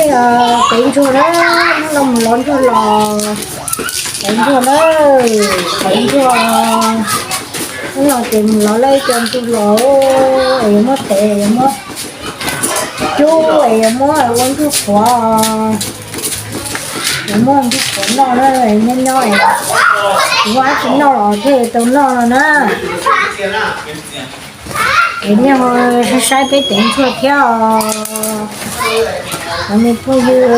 Tev ntsuag na, hnub no mus lov ntsuag los, tev ntsuag na, tev ntsuag. Hnub no ces mus lov lawm ib co ntsuag los, es yuav muab tev, yuav muab cub, es yuav muab ua ntsuag qhuav, yuav muab ntsuag qhuav noj na, nyob nyob, kuv muab dab tsi noj los thiaj tau noj no na. Es nej ho saib saib peb tev ntsuag thiab os. Cov me phooj ywg,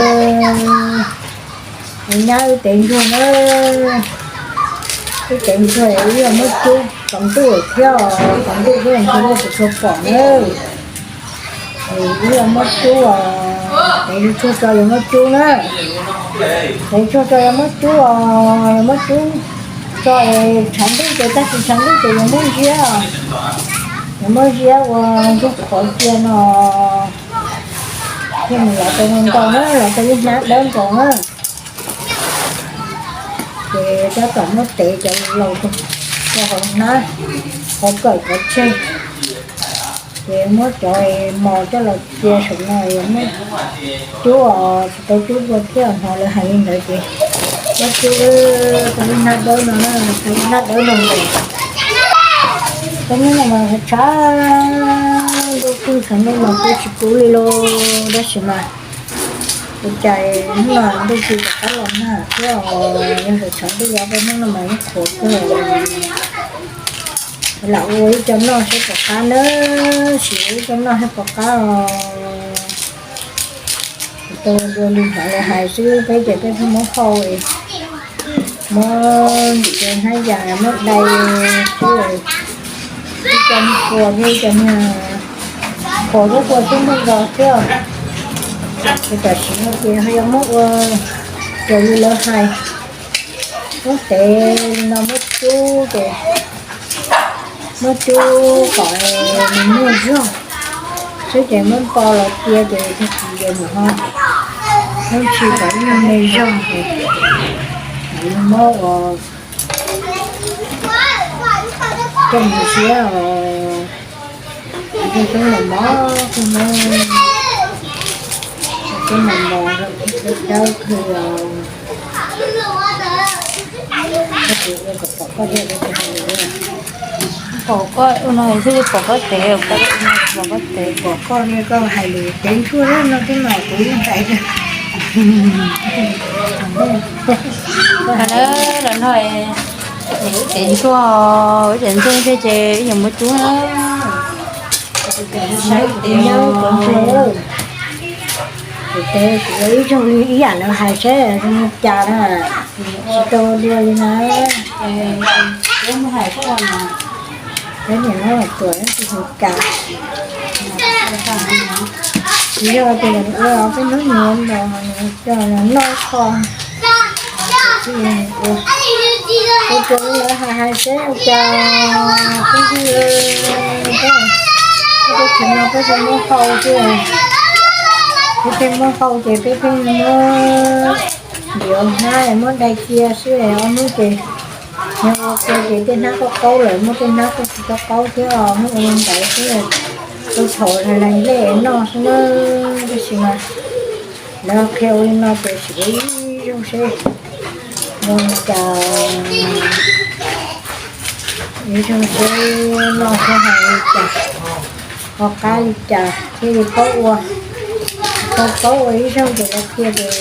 es nyab wb tev ntsuag na, wb tev ntsuag wb yuav muab cub tsaus ntuj thiab os, tsaus ntuj thiab ntsuag nej tsis tshua pom na. Es wb yuav muab cub os, tev ntsuag tso yuav muab cub na. Tev ntsuag tso yuav muab cub os, yuav muab cub tso es tshav ntuj ces tag kis tshav ntuj ces yuav muab ziab, yuav muab ziab ua ntsuag qhuav cia no. Thiaj mus lov tau ntau na, lov tau ib hnab dawb nkaus na. Ces tab tom muab tev cov laus rau hauv hnab, qhov kawm qhov tseg. Ces muab cov mos coj los cia saum no, muab cub os, tsis tau cub dua thiab, hnov lawv hais li ntawd ces muab cub tau ib hnab dawb no, tau ib hnab dawb no ntawd. Hnub no mas tshav ntuj kub, tshav ntuj mas kub tsis kub li lauj, tab sis mas ua cas hnub no ntuj tsis rov qab los nag thiab os, yog hais tshav ntuj los hnub no mas yeej qhuav kawg. Lam ua ib co noj saib puas qab na, sim ua ib co noj saib puas qab os. Tau dua li hnov lawv hais xwb, peb ces peb pheej muab hau, muab ntim hnab yas muab dai xwb, ib co niag qhuav thiab ib co niag qhuav, lub qhuav xwb ntuj nto thiab. Ces tam sim no ces ho yuav muab ua raws li lawv hais, muab tev li no muab cub ces muab cub kom nws muaj zog xwb ces muab npo los cia ces tag kis ces mam ho muab ntsis kom ib nyuag me zog ces mam li muab ua coj mus siab os. Coob mos mos, coob mos mos, dawb dawb kawg os. Koj tus ua kom pom koj thiab, koj tus hais lus. Pom koj ua no xwb, pom koj tev, pom koj ua no, pom koj tev. Pom koj li koj hais lus tev ntsuag no thiab mas kuv yeej hais tias, los no, ib tev ntsuag, ib tev ntsuag thiab ces yuav muab cub na. Saib tus nyob tus ntsuag, kuv tev kuv ua ib zaug li ib yam lawv hais seb zoo li cas na, tsis tau dua li na. Peb niam no tuam tsis hu cas, tsis yog tias ua peb hnub nyoog no coj los noj kho. Ua, ua raws li lawv hais hais seb ua cas, peb, peb tseem no peb thiaj muab hau thiab, peb thiaj muab hau ces peb thiaj muab ntiav hnab muab dai cia xwb, ob hnub ces yog ua ces tej hnab qaub qaub lawm, muab tej hnab kuj tsis tau qaub thiab, muab ua li ntawd xwb, ua thaum hais laj nplej noj xwb na. Tab sis mas lawv qhia ua li no ces sim ua ib zaug seb zoo li cas, ib zaug seb noj seb hais li cas, ho qab li cas thiaj li paub ua. Tau paub ua ib zaug ces lawv qhia ces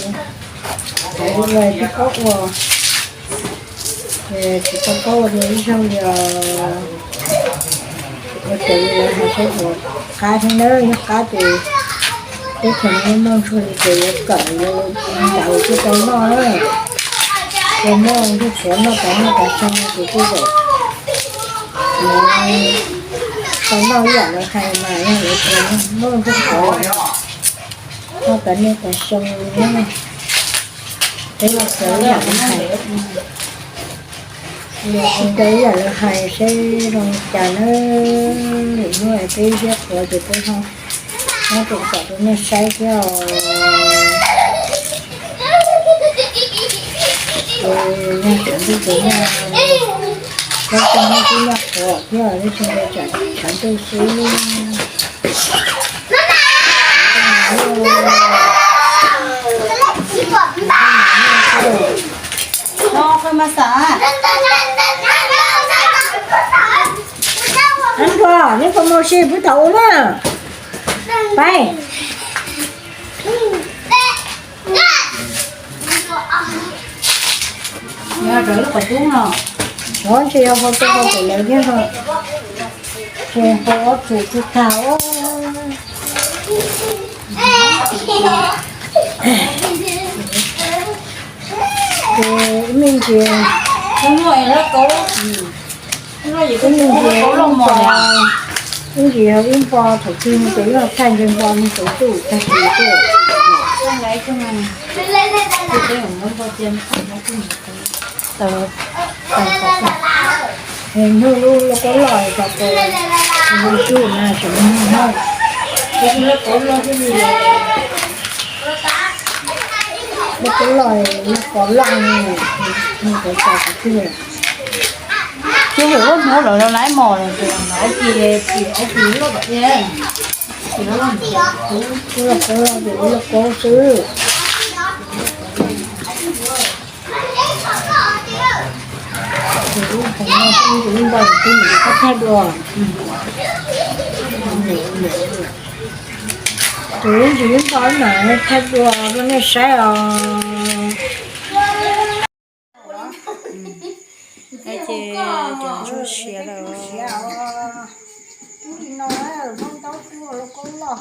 hais li ua thiaj paub ua. Tsis tau paub ua dua ib zaug li os. Ua raws li lawv hais seb puas qab thiab na, yog qab ces teb chaws no muaj ntsuag li ces yuav kawm yuav ntaus thiaj tau noj na. Ces muaj ntsuag qhuav noj tas noj tas xyoo ces kuj zaum tau noj ib yam lawv hais mas yog lawv tias muaj ntsuag qhuav noj tas niaj tas xyoo na. Peb los raws ib yam lawv hais, raws ib yam lawv hais seb zoo li cas na. Lwm hnub peb siab qhuav ces peb ho muab tus kom rau nej saib thiab os. Ces yog tseem ntuj ces nyaj, peb tseem ntuj twb nyaj qhuav thiab, peb tseem tshav ntuj xwb. Ua si pub thaum ub na. Pais. Yog rau lub qhov tub no. Ov, ntshe yog hau tau hau pem lawv thiab no. Ces hau ob txwm tsis tag. Ces ib me ntsis, ib me ntsis, ib ntsis yog ib npo thaum twg ces yog thaij ntshe npo me thaum twg tag kis xwb. Nyuj lub lauj kaub loj tso, nws tsuj na tseem nyuj loj. Lauj kaub loj, lauj kaub loj, nws tau tau qhov twg. Ces hum lub hmuv lawm los laiv mos lawm ces ua ci, ua ci loj tom tiag. Lauj kaub loj ces ua lauj kaub xwb. Tus ib npau tus twb mus qab thaij dua. Tus ib ntsis ib npau mas thaij dua rau nej saib os. Ces ntsuag siav lawm. Tub li no, hmoob ntaub tub lauj kaub loj,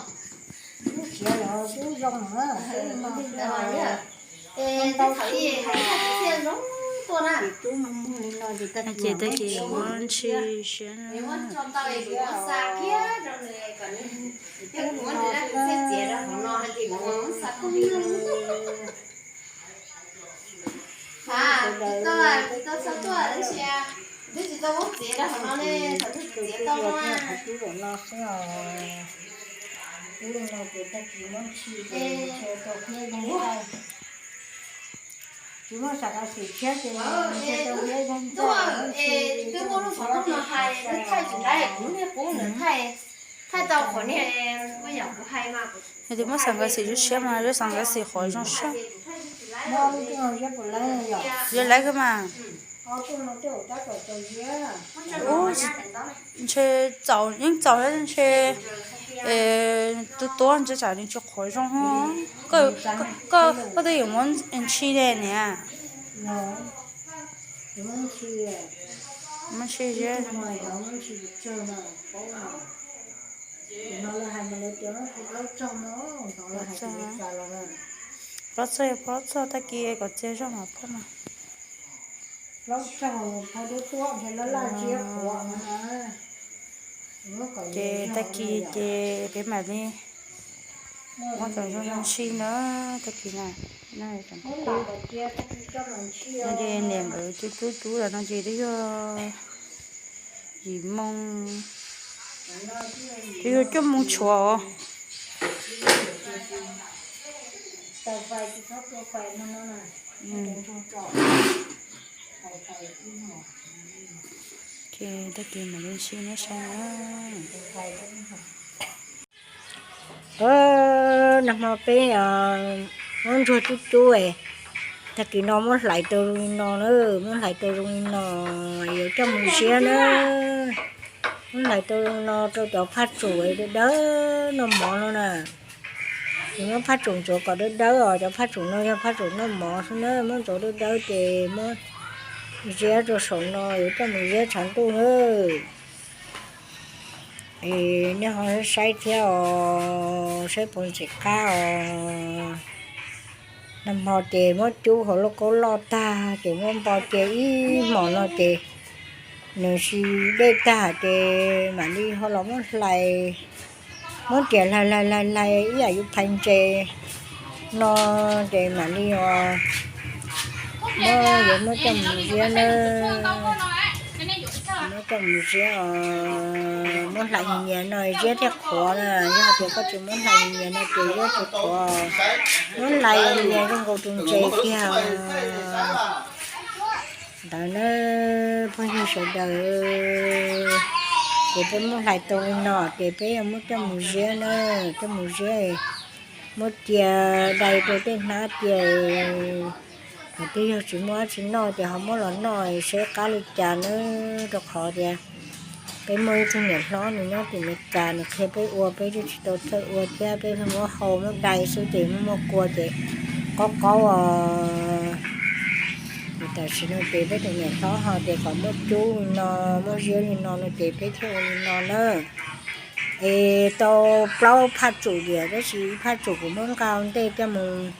tub siav lawm tub zoo na. Ces tag kis muab ntshis siav na. Tsis muaj sam qas xwm tshiab ces ntshe tau hiab yeeb ntau. Yog tias muaj sam qas xwm tshiab mas lub sam qas xwm qhov zoo sab. Ziab laiv kawg mas. Ub, ntshe txaus yeej txaus ntshe tus tuab ntshe tsam nws tsis qhuav zoo. Koj twb yuav muab ntshis ne niam. Muab ntshis ziab. Plaub txog, plaub txog tag kis kom txias zog mas phauj mas. Ces tag kis ces peb mam li muab cov zoo zoo ntshis na, tag kis na. Niam nkawd cub cub cub los no ces twb yog yim moo, twb yog cuaj moo tshuav os. Ces tag kis mam li ntshis nej saib na. Nag hmo peb muab ntsuag cub cub, tag kis no muab hlais tau zoo li no na, muab hlais tau zoo li no, yuav coj mus ziab na. Muab hlais tau zoo no rau cov phaj tsum dawb dawb noj mov no na. Ces muab phaj tsum ntxuav kom dawb dawb os, cov phaj tsum no yog phaj tsum noj mov xwb na, muab ntxuav dawb dawb ces muab ziab rau saum no yuav coj mus ziab tshav ntuj na. Es nej ho saib thiab os, saib puas ntxim qab os. Nag hmo ces muab cub hauv lauj kaub loj tag ces muab npo cia ib hmos no ces nws si dej tag ces mam li ho los muab hlais, muab riam hlais hlais hlais ib yam yus phais ntses no ces mam li os, muab yuav muab coj mus ziab na. Muab coj mus ziab os, muab hlais nyias nyias no ziab thiaj qhuav na, yog tias koj tsis muab hlais nyias nyias no ces ziab tsis qhuav. Muab hlais nyias nyias zoo nkaus tus ntses kiag. Ntawd na, phooj ywg sawv daws, ces peb muab hlais tau li no ces peb yuav muab coj mus ziab na, coj mus ziab, muab cia dai rau tej hnab cia. Thaum twg yog tsis muaj dab tsi noj ces ho muab los noj seb qab li cas na, rau qhov tias Peb muaj ib tug niam hlob nws nyob tim Amelikas, nws qhia peb ua, peb twb tsis tau txawj ua thiab, peb muab hau muab dai xwb ces muaj muaj kua ces qaub qaub os. Ces tam sim no ces peb tus niam hlob ho tias kom muab cub li no, muab ziab li no no ces peb thiaj ua li no na. Es tau plaub phaj tsum diam, tab sis ib phaj tsum kuv muab nqa ua ntej coj mus,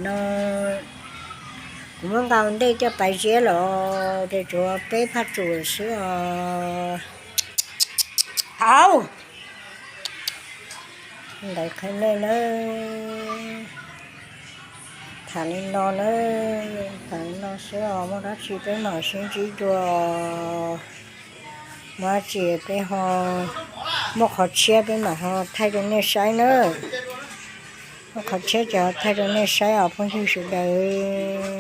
no, kuv muab nqa ua ntej coj pais ziab los ces tshuav peb phaj tsum lawm xwb os. Au, ntawd qhia nej nawb. Tham li no nawb, tham li no xwb os, muaj dab tsi peb mam sib ntsib dua. Muaj dab tsi peb ho, muaj qhov tshiab peb mam ho thaij rau nej saib nawb. Muaj qhov tshiab ces ho thaij rau nej saib os phooj ywg sawv daws.